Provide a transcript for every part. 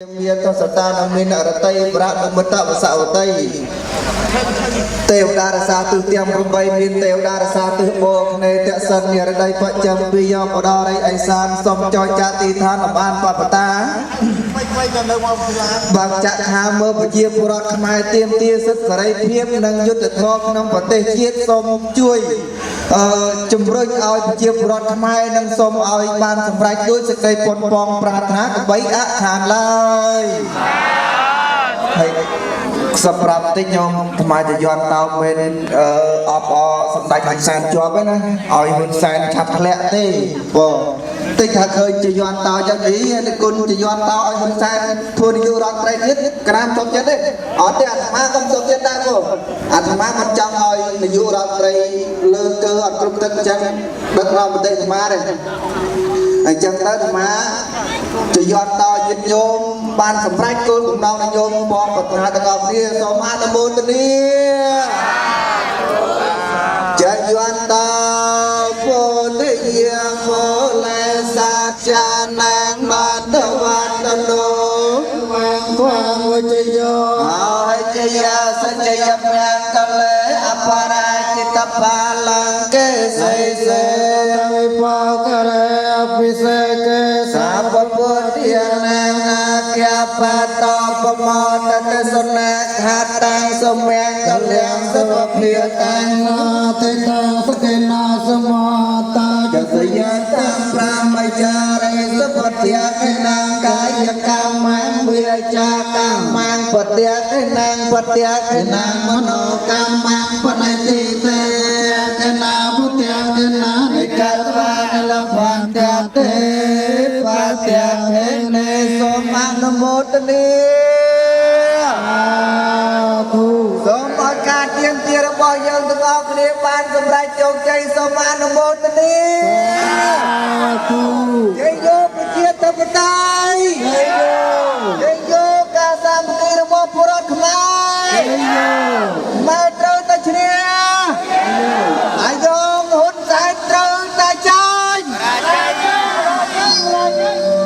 មានតសតានមានរតីប្រនិមិត្តវសវតីទេវតារសាទិសទាំង8មានទេវតារសាទិសបូកនេតសិននិរតីបច្ចឹមពីយមដរិអេសានសូមចយចាទីឋានបានបបតាបាងចាក់ខាមើលប្រជាពលរដ្ឋខ្មែរទៀមទាសិទ្ធិសេរីភាពនិងយុត្តិធម៌ក្នុងប្រទេសជាតិសូមជួយអឺជំរុញឲ្យប្រជាពលរដ្ឋខ្មែរនិងសូមឲ្យបានសម្រេចដោយសេចក្តីប៉ុនប៉ងប្រាថ្នាកបីអខានឡើយហើយសម្រាប់តិចខ្ញុំថ្មចយន្តតោមិនអឺអបអសម្ដេចហ៊ុនសែនជាប់ហ្នឹងណាឲ្យហ៊ុនសែនឆាប់ធ្លាក់ទេបងតិចថាឃើញចយន្តតោចឹងអីនេះគុណចយន្តតោឲ្យហ៊ុនសែនធ្វើនាយករដ្ឋមន្ត្រីទៀតក្រាមសុំចិត្តទេអត់ទេអាត្មាក៏សុំចិត្តដែរបងអាត្មាមិនចង់ឲ្យនាយករដ្ឋមន្ត្រីលើកើអត់គ្រប់ទឹកចឹងដឹកនាំប្រទេសអាត្មាទេអញ្ចឹងទៅអាត្មាចយន្តតោញាតិញោមបានសម្រេចគោលបំណងនៃញោមបងប្រាថ្នាទាំងអស់គ្នាសូមអនុមោទនាចយន្តោពលយាមលេសាចានាងបតវត្តនោ វាងវាងវិជយោ អោជយាសច្ចយមង្គលេអបរាជិតបាលង្កេសីសេ វិបាករេអភិសេកេ សាពពុទ្ធានាងអាគ្យាបតោបមតតសុណាខាតាំងសមង្គលំសុភាតាំង នាតិតាំងសកិនាសមាតា ចសយតាំងប្រាមចារិសុពទ្យាកណាងកាយកម្មងវិចាកម្មងពទ្យាកណាងពទ្យាកណាងមโนកម្មងបណិតិទេ កណាពុទ្ធាកណា និកត្វានលភន្ទទេបទ្យាហេនេសូមអនុមោទនា ធុ សូមឲ្យការទៀមទារបស់យើងទាំងអស់គ្នាបានសម្រេចជោគជ័យសូមអនុមោទនា ធុ ជ័យយោប្រជាធិបតេយ្យជ័យយោការសាមគ្គីរបស់ពលរដ្ឋខ្មែរខ្មែរត្រូវតែឈ្នះអាយងហ៊ុនសែនត្រូវតែចាញ់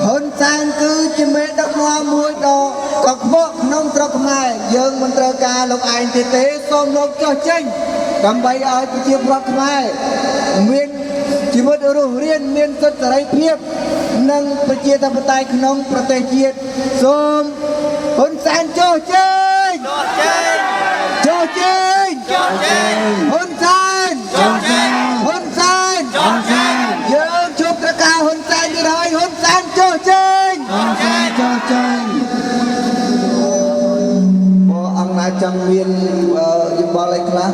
ហ៊ុនសែនគឺជាមេដឹកនាំមួយដ៏កខ្វក់ក្នុងស្រុកខ្មែរយើងមិនត្រូវការលោកឯងទៀតទេសូមលោកចុះចេញដើម្បីឲ្យប្រជាពលរដ្ឋខ្មែរមានជីវិតរស់រានមានសិទ្ធិសេរីភាពនិងប្រជាធិបតេយ្យក្នុងប្រទេសជាតិសូមហ៊ុនសែនចុះចេញចុះចេញចុះចេញហ៊ុនសែនហ៊ុនសែនយើងជួបត្រការហ៊ុនសែនទៀតហើយហ៊ុនសែនចុះចេញ អង្សាចោចេញ បើអង្គណាចង់មានយោបល់អីខ្លះ